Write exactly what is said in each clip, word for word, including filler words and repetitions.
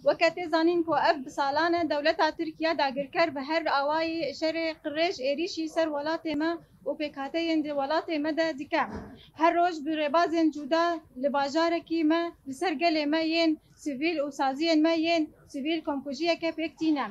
Weke tê zanîn ku ev bi salan e dewleta Tirkiye dagirker bi her awayî şerê qirêj êrîşî ser welatê me û pêkhateyên di welatê me de dike. Her roj bi rêbazên cuda li bajarekî me li ser gelê me yên sivîl û saziyên me yên sivîl komkujiyeke pêk tîne.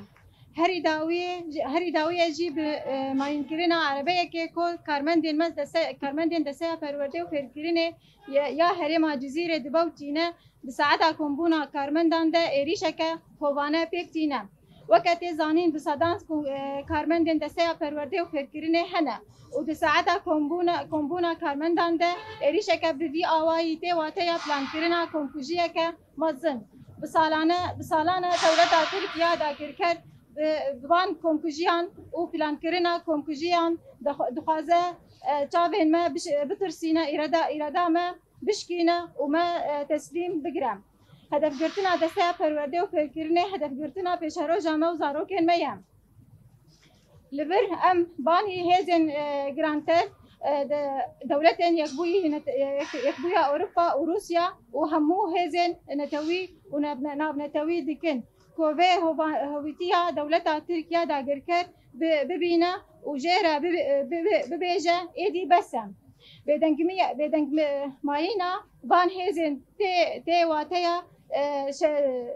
Herî dawiyê, herî dawiyê jî bi, e, mayînkirina erebeyekê ku karmendên me deste-, karmendên Desteya Perwerdê û Fêrkirinê ya, ya herêma Cizîrê dibe û tîne, di saeta kombûna karmendan de êrîşeke hovane pêk tîne. Weke tê zanîn, bi sedan ku, e, karmendên Desteya Perwerdê û Fêrkirinê hene û di saeta kombûna, kombûna karmendan de êrîşeke bi vî awayî tê wateya plankirina komkujiyeke mezin. Bi salane, bi salan e dewleta Tirkiye dagirker bi, bi van komkujiyan û plankirina komkujiyan dixwa-, dixwaze, e, çavên me biş-, bitirsîne, îrada, îrada me bişkîne û me, e, teslîm bigire. Hedefgirtina Desteya Perwerdê û Fêrkirinê hedefgirtina pêşeroja me û zarokên me ye. Li vir em banî hêzên, e, girantev, e, de, dewletên Yekbûyî Net-, e, Yek-, Yekbûya Ewropa û Rûsya û hemû hêzên netewî û nav-, navnetewî dikin ku vê hova-, hovîtiya dewleta Tirkiye dagirker bi-, bibîne û jê re bibe-, bibe-, bibêje, êdî bes e. Bêdengmiye-, bêdengmayîna van hêzên tê, tê wateya, e, şe-,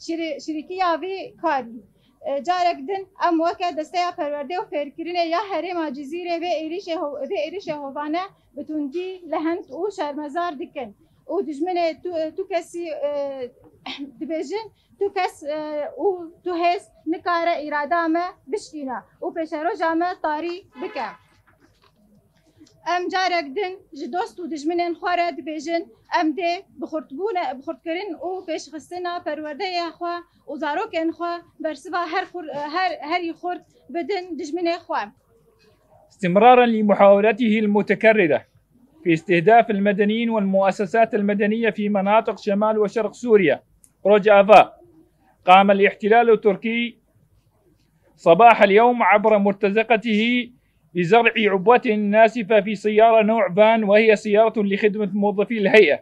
şirî-, şirîkiya vî karî. E, carek din em weke Desteya Perwerdê û Fêrkirinê ya Herêma Cizîrê vê êrîşê ho-, vê êrîşê hovane bi tundî lehend û şermezar dikin û dijminê tu, tu kesî, e, dibêjin, tu kes, e, û tu hêz nikare îrada me bişkîne û pêşeroja me tarî bike. Em carek din ji dost û dijminên xwe re dibêjin, em dê bi xurtbûne, bi xurtkirin û pêşxistina perwerdeyê xwe û zarokên xwe bersiva her xur-, her, herî xurt bidin dijminê xwe. استمرارا لمحاولته المتكررة في استهداف المدنيين والمؤسسات المدنية في مناطق شمال وشرق سوريا، روجافا، قام الاحتلال التركي صباح اليوم عبر مرتزقته بزرع عبوة ناسفة في سيارة نوع فان، وهي سيارة لخدمة موظفي الهيئة،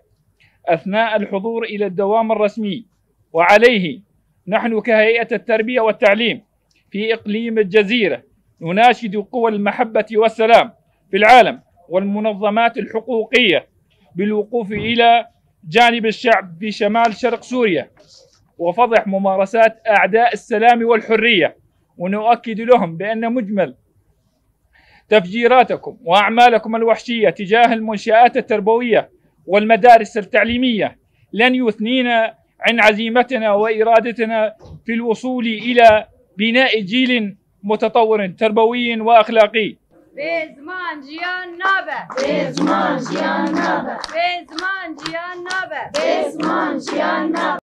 أثناء الحضور إلى الدوام الرسمي. وعليه نحن كهيئة التربية والتعليم في إقليم الجزيرة نناشد قوى المحبة والسلام في العالم والمنظمات الحقوقية بالوقوف إلى جانب الشعب في شمال شرق سوريا وفضح ممارسات أعداء السلام والحرية، ونؤكد لهم بأن مجمل تفجيراتكم وأعمالكم الوحشية تجاه المنشآت التربوية والمدارس التعليمية لن يثنين عن عزيمتنا وإرادتنا في الوصول إلى بناء جيل متطور تربوي وأخلاقي. Bê ziman jiyan nabe. Bê ziman jiyan nabe. Bê ziman jiyan nabe. Bê ziman jiyan nabe.